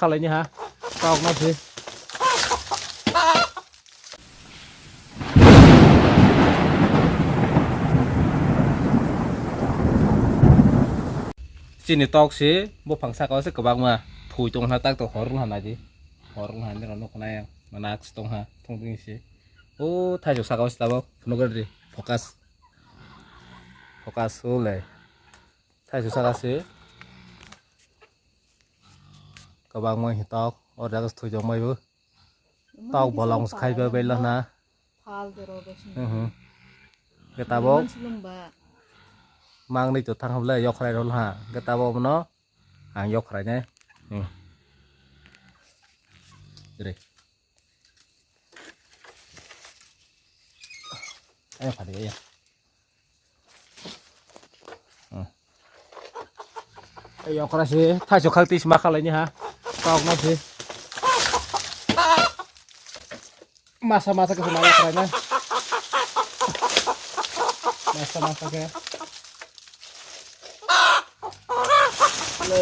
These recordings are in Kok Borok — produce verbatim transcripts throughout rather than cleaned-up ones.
Salai ni ha. Tok no si. Chini tok si buphang saka o se kwbangma thui tong ha, tak tok hor wng ha nai di. Hor wng ha nini rok nukho nai ang. Mana tong ha thung tong si. O thaichuk saka o se tabuk phunuk rw di. Focus. Focus o le. Thaichuk saka si. Kwbangma hi tok, o jaga se thwi tongmai bo. Tok bolong se khai bai bai lana. Phal de ro do sini. Mhm. Ke tabok. Lemon sulung ba. Mang ni to thang hable yokhrai rol ha. Ke tabok no ang yokhrai ne. Hmm. Re. Ayo phadi ayo. Hmm. Ayo, okra si, thaichuk khak twi sima khalai ni ha. Tok no si. Masa, masa ke sima okra na. Masa, masa ke. Le,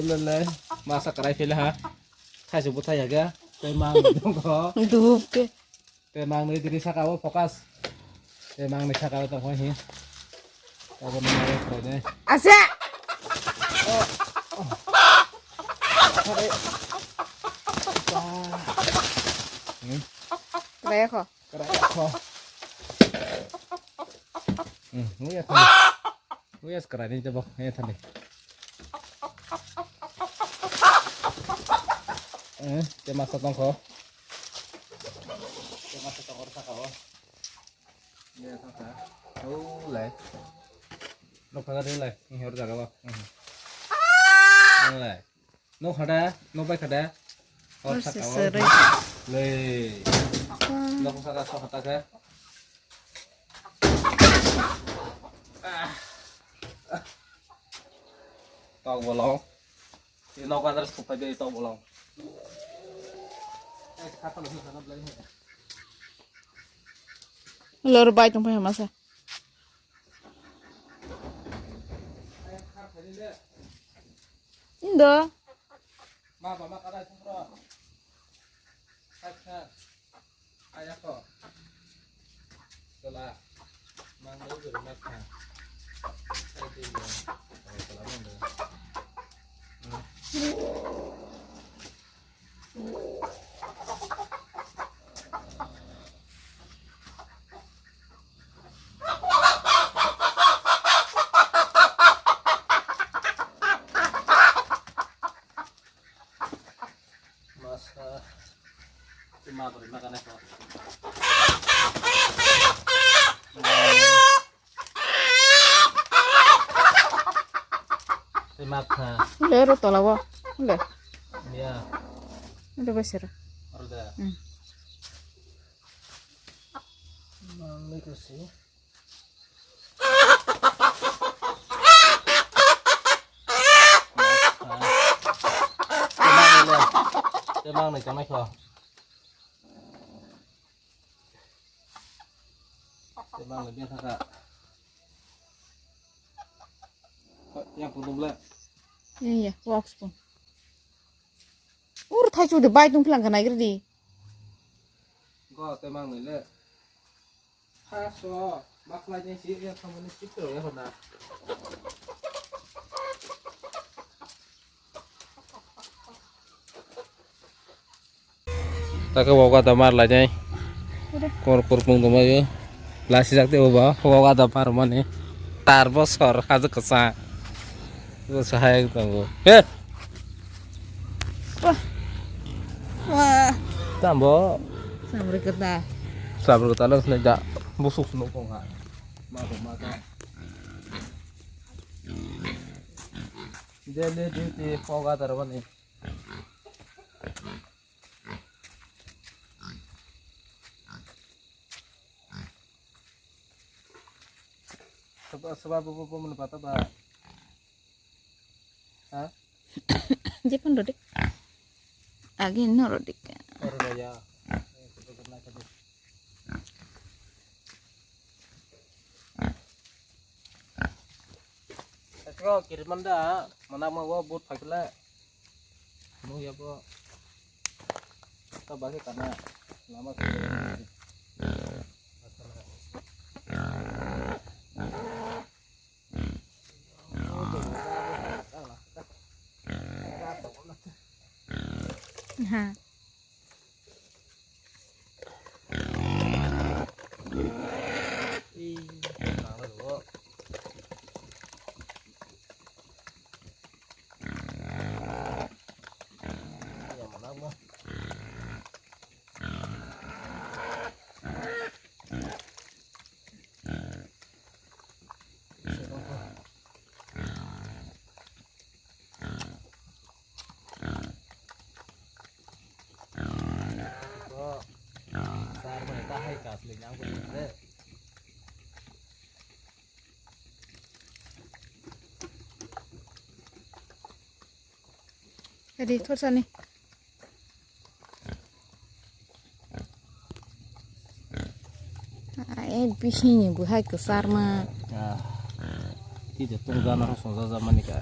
le, le. Masa krai phila ha. Thaichuk bo thai ya ga. Tei mang dong ko. Dup ke. Tei mang ni diri saka o focus. Tei mang ni saka o tong hi. Abo ni mai khoi de. Asa. Kaya ko. Kaya ko. Hmm, ni ya. Wiyas kwraini tebo, eh, thani. Eh, te masa tongkho. Te masa tongkho saka o. Ya, saka. Oh, lai. Nok thaga de lai, ni hor jaga ba. Hmm. Lai. Nok hada, nok bai khada. Hor saka o. Sere. Lai. Hmm. Nok saka so hata khe. Ah. Tok bolong. Ini nogo adres kupai de tok bolong. Lor bai tong pai masa. Indo. Ma, ba, ma, kada, sungkro. Acha. Ayako. Tola. Mang lu guru mak kha. Ai, tin, ya. Oh, tola mang lu. Hmm. Masa. Cuma beri makan apa? Cuma apa? Le ro tola wo. Le. Ya. Ada besar. Ada. Hmm. Mami kasih. Temang ni, temang ni, temang ni. Temang ni, biar kakak. Yang pun belak. Iya, iya, works pun. Ur thai chu de bai tung plang kanai gri di. Go temang ni le. Haso, maklai ni si ya khamani chitro ya hona. Taka woga da mar lai nai. Kor kor pung duma yo. Lasi jak te oba woga da mar mani. Tar bosor haja kasa. Bosor hai tongo. He. Wah. Wah. Tambo. Samri kata. Samri kata lo sini da. Busuk sunu kong ha. Ma ko ma ka. Daily duty foga tarwani. Sebab sebab apa pun mana patah bah. Ha? Dia pun rodik. Agi no rodik. Oro ya. Ko kirimanda mana mau buat pakai. Nung ya bro. Ta bagi kana lama. Ha. Ready, thorsani. Ai, bisingni buhai kwcharma. Ah, tide tungjaknai songjakjakmani ka.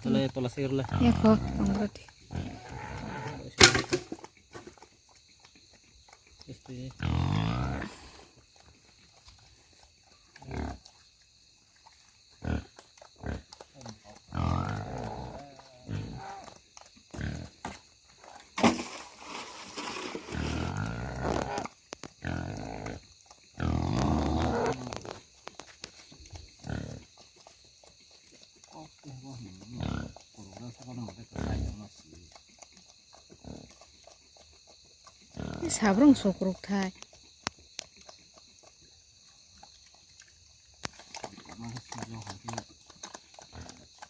Tole, tola sirle. Ya kho, tongrodi. Este. Sabrung sokrok thai.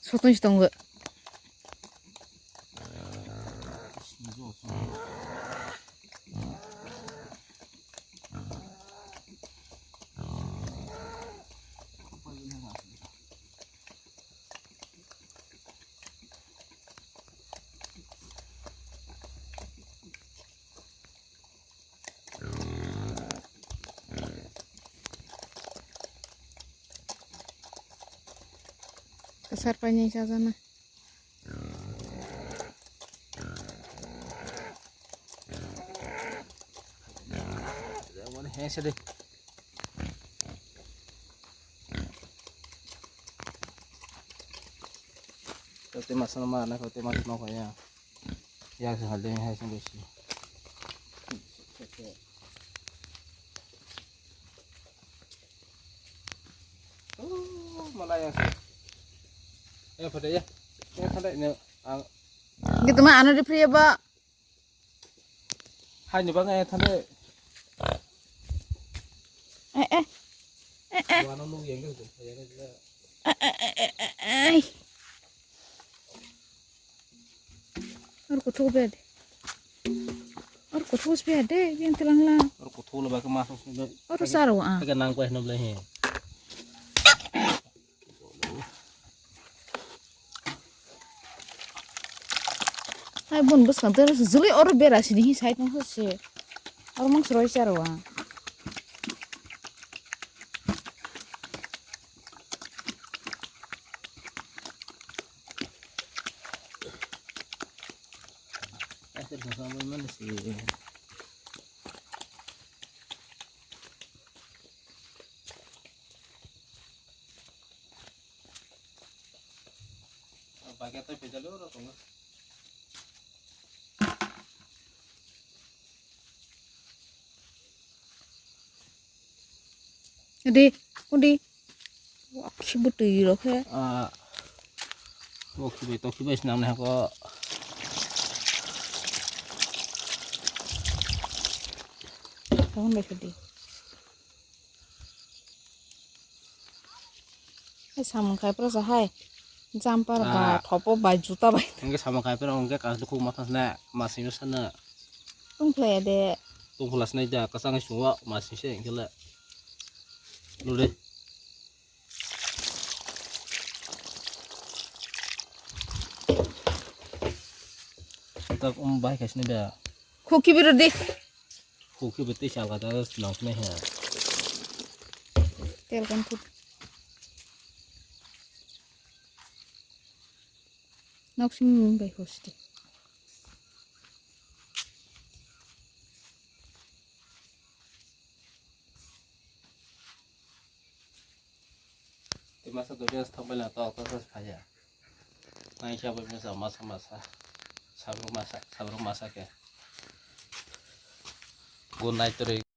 Sotong sotong bo. Kasar painai sajana. He sede. Kote mas no ma na kote mas no kaya. Ya se halde hai se besi. Oh, malaya se. Eh, pada ya. Ya kada ini ang. Gitu mah anu di pria ba. Hai ni bang eh thane. Eh eh. Eh eh. Wano nuk yang gitu. Yang gitu. Eh eh eh eh eh. Ar kuthuk bed. Ar kuthuk bed de yang telang la. Ar kuthuk lo bak mas. Ar sar wa. Aga nang ko hno ble he. Hai bon bwskang tei juli oro bera sini hi side no se. Oro mang sroi charo wa. Pakai tu pecah lu orang tunggu. Di, undi. Wah, si betul loh he. Ah, wah, kibai to kibai senang nih kok. Tahun deh sedih. Hai samung khai pra sa hai. Jumper ba, ah, thopo ba, juta ba. Hingke samung khai pra hingke kas dukhu matha sna masing sana. Tungkhlai de. Tungkhla sna da kasang sungwa masing se hingke le. Lule. Tak um bai kasne da. Khoki biro de. Khoki bete sal kata nang sne ha. Tel kan thut. Nok sing bai hosti. Tei masa durian sthok bai na tok tok tok phaiya. Nang khe abo masa masa masa. Sabru masa, sabru masa khe. Good night twi.